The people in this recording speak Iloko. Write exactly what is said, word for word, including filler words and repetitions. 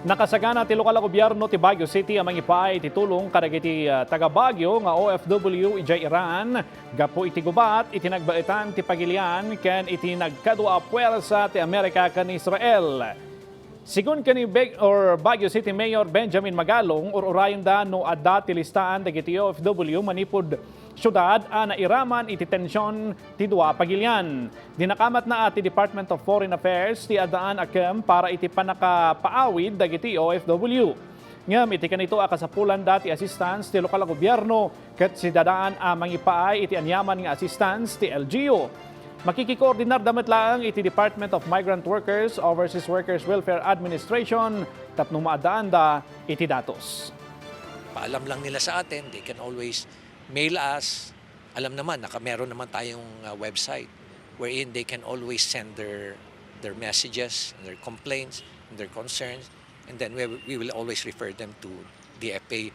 Nakasagana ti lokal a gobyerno ti Baguio City a mangipaay iti tulong kadagiti, ah, taga Baguio nga O F W idiay Iran gapu iti gubat iti nagbaetan ti pagilian ken iti nagkadua a puwersa ti Amerika ken Israel. Sigun ken ni Bag-, or Baguio City Mayor Benjamin Magalong, ur-urayenda no adda ti listaan dagiti O F W manipud siudad a nairaman iti tension ti dua a pagilian. Dinakamatna a ti Department of Foreign Affairs ti addaan a kem para iti pannakapaawid dagiti O F W. Ngem iti kanito a kasapulanda ti assistance ti lokal a gobyerno ket sidadaan a mangipaay iti aniaman nga assistance ti L G U. Makikikoordinarda met laeng iti Department of Migrant Workers, Overseas Workers Welfare Administration tapno maaddaanda iti datos. Paalam lang nila sa atin, they can always mail us. Alam naman, naka, meron naman tayong uh, website wherein they can always send their their messages, their complaints, and their concerns, and then we, we will always refer them to D F A.